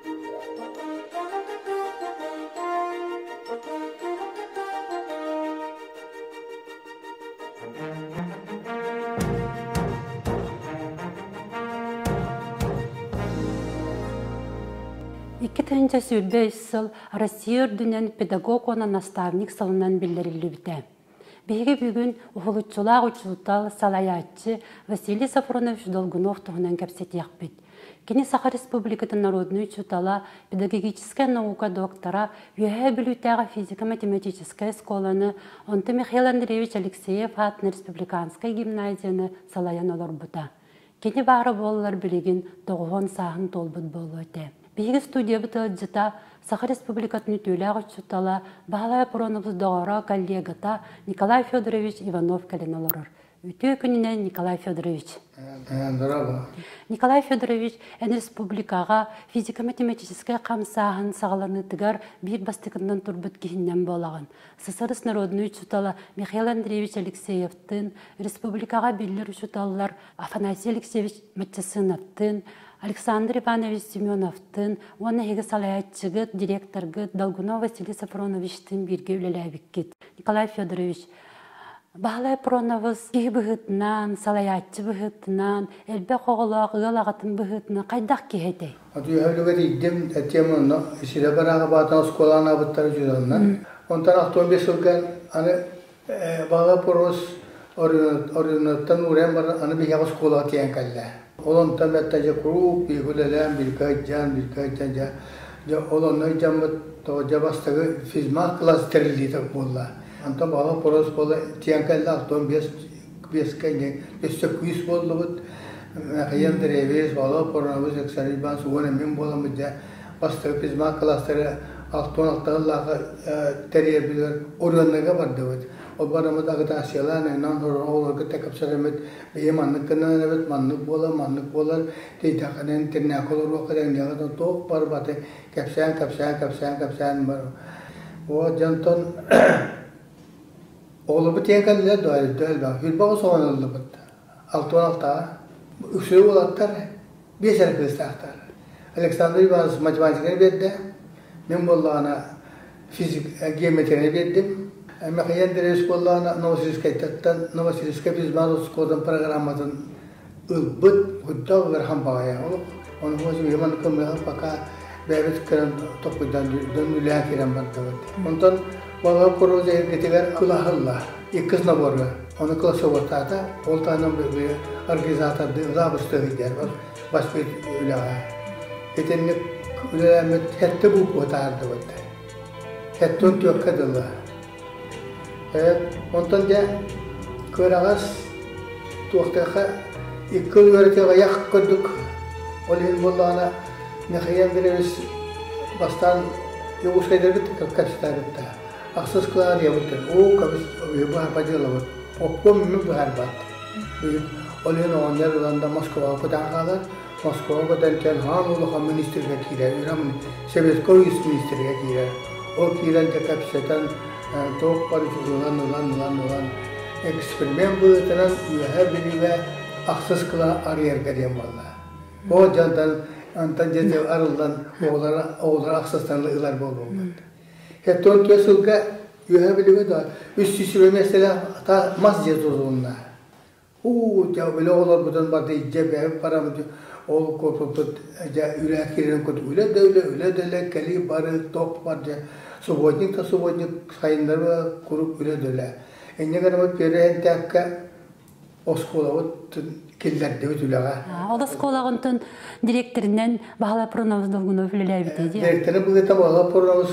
2 тыһыынча 25 сыл Россия үрдүнэн педагог уонна наставник сылынан биллэриллибитэ. Биһиги бүгүн уһулуччулаах учуутал, салайааччы Василий Софронович Долгунов туһунан кэпсэтиэхпит. Кини Саха Республикатын народнай учуутала, педагогическай наука доктора, Үөһээ Бүлүүтээҕи физико-математическай оскуоланы, онтон Михаил Андреевич Алексеев аатынан республиканскай гимназияны салайан олорбута. Кини баара буоллар билигин 90 сааһын туолбут буолуо этэ. Биһиги студиябыт ыалдьыта Саха Республикатын үтүөлээх учуутала Баһылай Апронович доҕоро, коллегата Николай Федорович Иванов кэлэн олорор. Үтүө күнүнэн, Николай Федорович. Здорово. Николай Федорович, эн республикаҕа физико-математическай хамсааһын саҕаланыытыгар биир бастакынан турбут киһиннэн буолаҕын. СССР народнай учуутала Михаил Андреевич Алексеевтыын, республикаҕа биллэр учууталлар Афанасий Алексеевич Маччасыновтыын, Александр Иванович Семеновтыын уонна эһиги салайааччыгыт, директоргыт Долгунов Василий Софроновичтыын бииргэ үлэлээбиккит. Николай Федорович, Баһылай Проновыз киһи быһыытынан, салайааччы быһыытынан, элбэх оҕолоох ыал аҕатын быһыытынан хайдах киһи этэй? Отуйа тиийдим, этиэм онно сирэ барааҕы баатан оскуолаан аабыттара дьуланнар. Онтон 65 сылга аны Баҕа Порос оройуонуттан уурайан баран аны биһиэхэ оскуолаҕа тиийэн кэллэ. Ол онтон бэтта дьэ куруук бииргэ үлэлээн, бииргэ сылдьан, бииргэ сылдьан дьэ, дьэ ол онно сылдьаммыт тоҕо дьэ бастакы физмат класс тэриллиитэ буолла. Онтон Баҕа Порос буола тиийэн кэллэ 65 биэскэ өссө күүс буоллубут. Михаил Андреевич, Баҕа Поронович, Александр Иванович уонна мин буоламмыт дьэ бастакы физмат класстары 66 сыллааҕы тэрийэрбитигэр Орионнага бардыбыт. Ол бараммыт агитациялаан, иннан оҕолорго кэпсэтэммит, бэйэ маннык гынан эбит, маннык буолар, маннык буолар, тиийдэххинэ интернакка олоруохха дэҥниэҕэ туох барбаты кэпсээн, кэпсээн, кэпсээн, кэпсээн бар. Вот дьонтон оҕолорбут тиийэн кэллилэр дуо, элбэх. Хүлбэх соҕон ыллыбыт. 66-ҕа. Үксү уолаттар биэс эрэ кыыстаахтар. Александр Иванович математиканы биэрдэ. Мин буоллаҕына физик геометрияны биэрдим. Михаил Андреевич буоллаҕына Новосибирскайтан Новосибирскай физмат оскуолатын программатын ылбыт худдал ыарахан баҕайы. Ону маннык көмөлөһөн пока бэйэбит кэлэн токуйдан дьон үлээн киирэн бардыбыт. Онтон Балаҕан куруус эһиргитигэр кылаһылла иккис наборга ону классоваттаата. Ол таһынан организатордыы лаабыстыгыйдэр баспыт үлэҕэ. Итинник үлэлээммит сэттэ буква таһаардыбыт. 74-кэ дылы. Онтон дьэ кыараҕас туохтаахха икки үөрэтэ аҕыйах курдук. Ол иһин буоллаҕына Михаил Андреевич бастаан Дьокуускайдаргыт кэпсэтээбиттэ. Ахсыс кылаас диэбиттэр. Оо, кэбис, быһаарба дьыалабыт. Обком мү быһаарбат. Ол иһин оҕонньор ылан да Москваҕа көтөн хаалар. Москваҕа көтөн кэлэн хаан улахан министргэ киирэр. Советскай министргэ киирэр. Ол киирэн дьэ кэпсэтэн, туох бары ылан ылан ылан ылан эксперимент быһыытынан Үөһээ Бүлүүгэ ахсыс кылаа арыйарга диэн буолла. Ол дьонтон онтон дьэ арыллан оҕолоро оҕолоро ахсыстан ылар буолбуппут. 74 сылга Үөһээ Бүлүүгэ да 300 миэстэлээх мас дьиэ тутулунна. Уу, дьэ били оҕолорбутун барда илдьэ бэйэбит барабыт ол куоппуппут дьэ үлэ киирэн кут үлэ да үлэ, үлэ да үлэ, кэлии бары, топ бар дьэ субботник да субботник сайыннары куруук үлэ да үлэ. Инньэ гынабыт Переэнтээккэ оскуолабыт киллэрдибит үлэҕэ. Ол оскуолаҕынтан директоринэн Баһылай Пронович Долгунов үлэлээбитэ дии. Директоры быһыыта Баһылай Пронович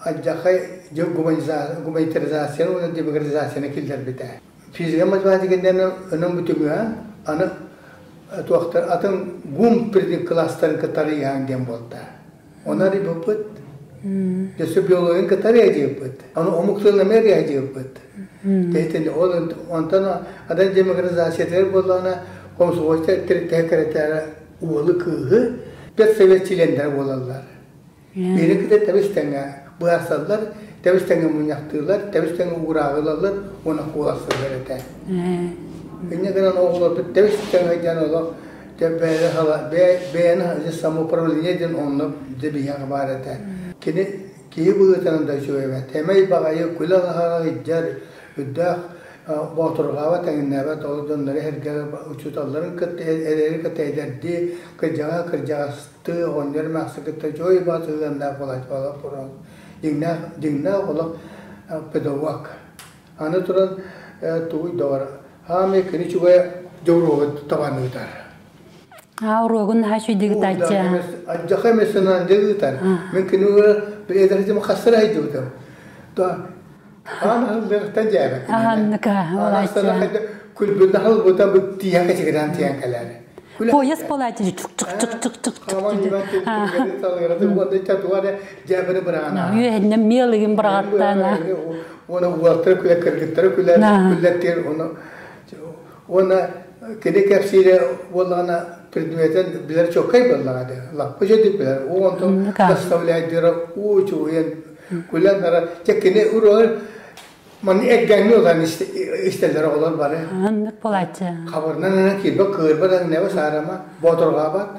алдьархай дьэ гуманитаризацияны уонна демократизацияны киллэрбитэ. Физика математика диэн өнөн бүтүгүһэн аны туохтар атын гум класстарын кытары иһэн диэн буолта. Онон рибыппыт. Өссө биологияны кытары эдьиэппит. Аны омук тылын эмиэ эдьиэппит. Теһитин ол онтон адан демократизациятыгар буоллаҕына комсомольскай секретарь уолу кыыһы педсовет чилиэннэрэ буолаллар. Биһиги кытта тэбис тэҥҥэ быһаарсаллар, тэбис тэҥҥэ мунньахтыыллар, тэбис тэҥҥэ уурааҕы ылаллар уонна куоластыыллар этэ. Инньэ гынан оҕолорбут тэбис тэҥҥэ диэн олох Дьэ бэйэ бэйэни самоуправление диэн онно дьэ биһиэхэ баар этэ. Кини киһи быһыытынан да үчүгэй эбээт. Эмэй баҕайы күлэ алаһаҕа ыйдьар, үрдээх боотурҕаабат, эҥиннээбэт ол дьоннору эргэ учууталларын кытта эдэри кытта эдэрдии, кырдьаҕаһы кырдьаҕастыы, оҕонньор эмээхсин кытта дьой баҕа сыһыаннаах буолааччы буолан дьиҥнээх дьиҥнээх олох педагог. Аны туран тугуй доҕор, хаамай кини үчүгэй дьоруоһу табан ыытар. А уруогун наһаа үчүгэйдик ыытааччы. Адьаха эмесынан дьэ ыытар. Мин кини эдэрдим хастара айдыбытым. Да аан аһыллыахтан дьээбэт. Аһанныка, олааччы. Күлбүн аһылбыта бу тиийэн кэчигирээн тиийэн кэлээри. Пояс полааччы чук чук чук чук чук чук. Үөһэннэн миэлигин быраҕаттаан. Уона уолаттара күлэ кыргыттара күлэр, күллэттиир оны уонна кини кэпсиирэ буоллаҕына предметин билэр чоккай буоллаҕа дии лаппа дьэдик билэр уу онтон доставляйдыыра уу үчүгэйин күлэн барар чэ кини уруогар манна эргэҥҥи ылан истэллэр оҕолор бары Оннук буолааччы. Хабырынан ынан киирбэт кыырбат аҥнеба саарама боотурҕаабат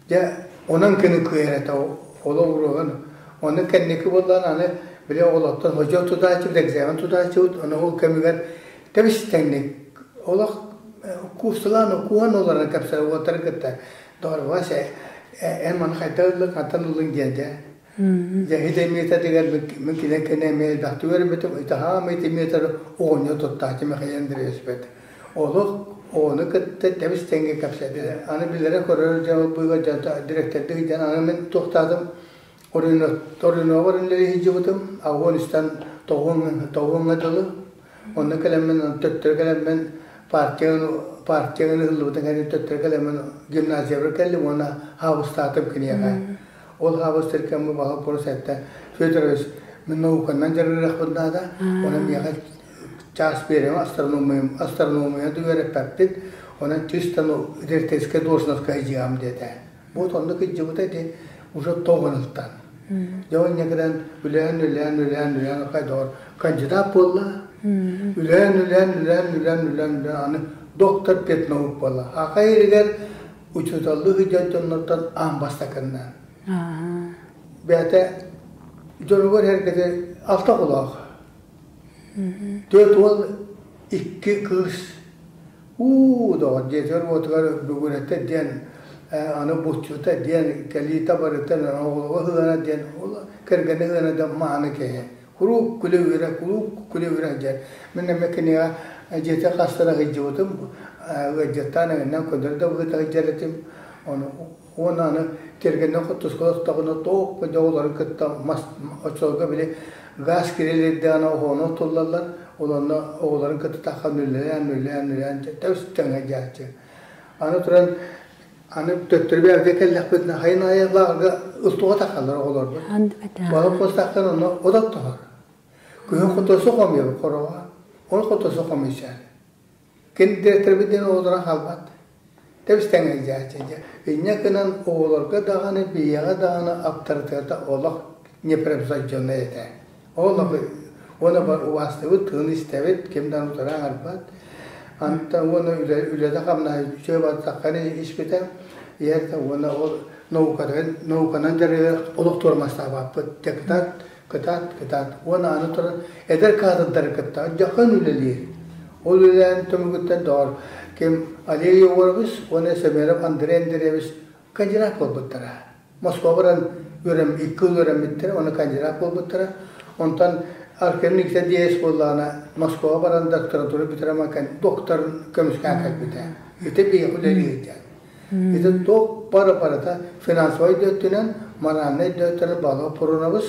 дьэ онон кини кыайар этэ ол уруогун ону кэнники буоллаҕына аны били оҕолортон ходьо тутааччыбыт экзамен тутааччыбыт ону ол кэмигэр тэбис тэҥник олох куусталаан кууһан олорон кэпсэр уолаттары кытта доҕор Вася эн маны хайдах ыллыҥ хантан ыллыҥ диэн дьэ дьэ ити методыгар мин кини кэнэ эмиэ элбэхтик үөрэммитим итаһаам ити метод оҕонньор туттааччы Михаил Андреевич олох оҕону кытта тэбис тэҥҥэ кэпсэтэ аны билэрэ көрөр дьон быыга директордык дьон аны мин туохтаатым Оройуонугар үлэлии сылдьыбытым, Афганистан тоҕуоҥҥа дылы. Онно кэлэммин, төттөрү кэлэммин партияны партияны ыһыллыбытын кэннэ төттөрү кэлэммин гимназиябар кэллим уонна хаабыстаатым киниэхэ. Ол хаабыстыр кэммэ баһа просто эттэ, Федорович, мин науканнан дьарыгырыахпын наада, онон миэхэ чаас биэриэм, астрономия, астрономия да үөрэппэппит, онон чисто директорскай должностка сылдьыам диэтэ. Вот онно кыдьыбыта ити уже тоҕунуттан. Дьэ онньа кэлэн үлээн үлээн үлээн үлээн хайдор кандидат буолла. Үлээн үлээн үлээн үлээн үлээн үлээн аны доктор педнаук буолла. Аха иригэр учууталлыы сылдьар дьоннортон аан бастакыннан. Бэйэтэ дьонугар эргэтэ алта оҕолоох. 42 кыыс уу доҕор дьиэтигэр уотугар бүгүрэтэ диэн аны булчута диэн кэлиитэ барыта оҕолоро ыһыана диэн ол кэргэнэ ыһыана да мааны киһи куруук күлэ үөрэ куруук күлэ үөрэ диэн мин эмэ кинигэ дьиэтэ хастара сылдьыбытым ыалдьыттаан эҥиннэн көннөрү да быһыыта сылдьар этим ону уонна аны тиэргэннэн хоттуска олохтоҕуна туох да оҕолорун кытта мас оччолорго били газ кирилэрдэҕинэ оһоҕунан туллаллар ол онно оҕолорун кытта таххан үлэлээн үлэлээн үлэлээн тэбис тэҥҥэ дьааччы аны туран аны төттөрү бэйэбитэ кэллэхпитинэ хайын аайы лааҕырга ылтуга тахаллар оҕолорбут балык куостаахтан онно от оттоһор күһүн хотосу хомуйар хороҕо ол хотосу хомуйсаар Кини директорбыт диэн оҕолоро хаалбат. Тэбис-тэҥ илдьээччи дьэ. Инньэ гынан оҕолорго даҕаны, биһиэхэ даҕаны аптарытыата олох непревзойденный этэ. Ол уонна бар убаастыыбыт, тыын истэбит, ким даҕаны утары аҥарбат. Антон уонна үлэтэ-хамнаһа үчүгэй баттахханы испитэ. Ийэтэ уонна ол наукатын, науканан дьарыгар олох туормастаабаппыт. Дьэ кытаат, кытаат, кытаат. Уонна аны туран эдэр кадрдары кытта дьахын үлэлиир. Ол үлэлээн түмүгүттэн доҕор ким Олег Егорович уонна Семенов Андрей Андреевич кандидат буолбуттара. Москва баран үөрэм, 2 ыл үөрэммиттэрэ уонна кандидат буолбуттара. Онтон Аркем Никита Диэс буоллаҕына Москваҕа баран докторантура бүтэрэн доктор көмүскээн кэлбитэ. Ити биһиэхэ үлэлиир диэн. Ити туох бары барыта финансовай да өттүнэн, моральнай да өттүнэн баҕа пурунабыс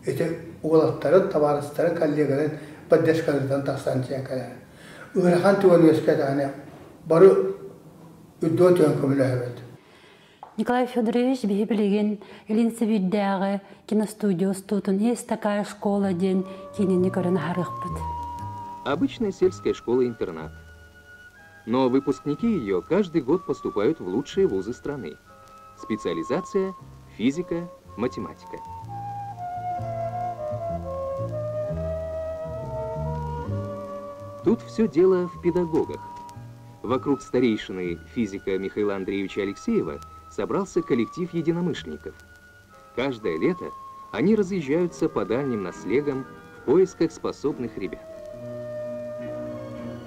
ити уолаттарын, табаарыстарын, коллегаларын поддержкаларыттан тахсан тиийэн кэлэр. Ыарахан түгэн үөскээтэҕинэ бары үрдүө түһэн көмөлөһөбүт. Николай Федорович биһи билигин Илин Сибиирдээҕи киностудия устуутун «Есть такая школа» диэн киинини көрөн аһарыахпыт. Обычная сельская школа-интернат. Но выпускники ее каждый год поступают в лучшие вузы страны. Специализация – физика, математика. Тут все дело в педагогах. Вокруг старейшины физика Михаила Андреевича Алексеева собрался коллектив единомышленников. Каждое лето они разъезжаются по дальним наслегам в поисках способных ребят.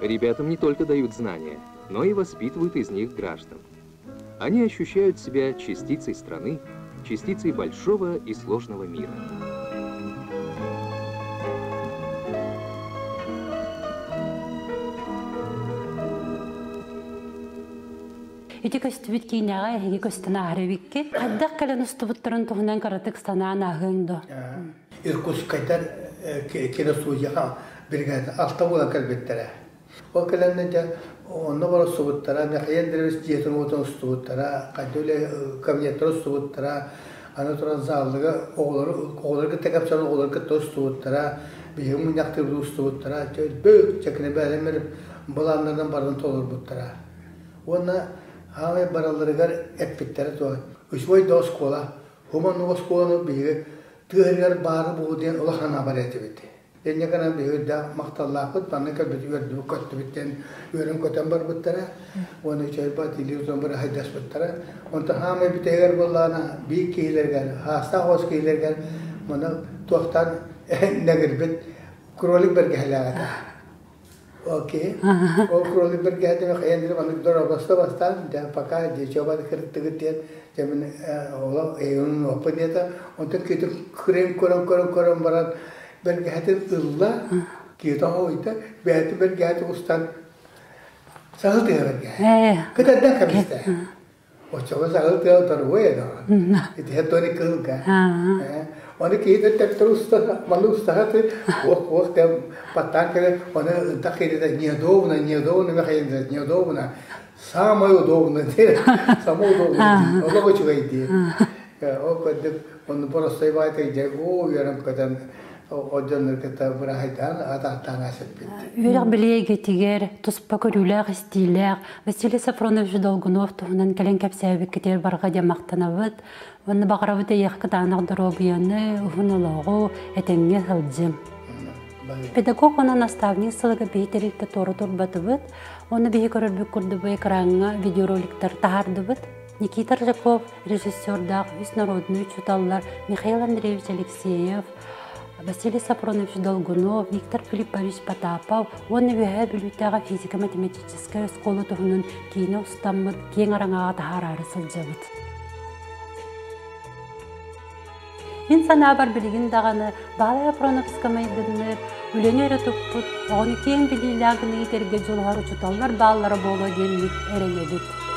Ребятам не только дают знания, но и воспитывают из них граждан. Они ощущают себя частицей страны, частицей большого и сложного мира. Ити көстүбүт киинэҕэ эһиги көстөн ааһар Хайдах кэлэн устубуттарын туһунан кыратык санаан ааһыаҥ дуо? Иркутскайдар киностудияҕа бригада алта буолан кэлбиттэрэ. Ол кэлэннэ дьэ онно бар устубуттара, Михаил Андреевич дьиэтин уотун устубуттара, хайда үлэ кабинеттары устубуттара, аны туран заллыга оҕолору оҕолору кытта кэпсээн оҕолору кытта устубуттара, биһиги мунньахтыыбыт устубуттара, бөк чэкини бэлэмэр былааннарынан барытын толорбуттара. Уонна аамай баралларыгар эппиттэрэ туох үчүгэй да оскуола, хуманнык оскуоланы биһиги тыаһыгар баары буолу диэн улахан абар этибит. Инньэ гынан биһиги үрдээх махталлаахпыт, манна кэлбит үөрдүбүт көттүбүт диэн үөрэн-көтөн барбыттара. Уонна үчүгэй баатилии утан бары хайдаспыттара. Онтон хаамай бүтэһигэр буоллаҕына биир киһилэригэр, хаастаах оҕус киһилэригэр маны туохтан нэгирбит кролик бэргэһэлээх этэ. Окей. Ол кролик бэргэһэтин хайан диэн маннык дорообосто бастаан, дьэ пока дьиэчэ кырыттыгыт диэн, дьэ мин олох эйигин уоппун диэтэ. Онтон киһитин крем көрөн көрөн көрөн баран бэргэһэтин ылла, киһитэ хоһуйда, бэйэтин бэргэһэтин устан саһыл тыа бэргэһэ. Кытардан кэбистэ. Оччоҕо саһыл тыа торгуй этэ. Ити тони кыһылга. Оны киһи төттөрү уста, маны устаха ох ох тем паттаан кэлэ, оны ынтах киһитэ неудобно, неудобно, Михаил неудобно. Самое удобное, самое удобное. Олох үчүгэй дии. Ол курдук, онну боростой баайта дьэ оо үөрэн көтөн одьоннор кытта быраһайдаан атаахтаан аасыппыт. Үөрэх билиэгитигэр туспа көрүүлээх истиилээх Василий Софронович Долгунов туһунан кэлэн кэпсээбиккитигэр барҕа диэн махтанабыт. Уонна баҕарабыт эйиэхэ кытаанах доруобуйаны, уһун олоҕу, этэҥҥэ сылдьыҥ. Педагог уонна наставник сылыга биһи тэрилтэ туора турбатыбыт. Уонна биһи көрөрбүт курдук экраҥҥа видеороликтар таһаардыбыт. Никита Ржаков режиссердаах үс народный учууталлар Михаил Андреевич Алексеев, Василий Сапронович Долгунов, Виктор Филиппович Потапов уонна Үөһээ Бүлүүтээҕи физико-математическай оскуола туһунан киинэ устаммыт киэҥ араҥаҕа таһаараары сылдьабыт. Мин санаабар билигин даҕаны Баалай Апроновска майгынныыр, үлэни өрө туппут, оҕону киэҥ билиилээх гына иитэргэ дьулуһар учууталлар бааллара буолуо диэммит эрэнэбит.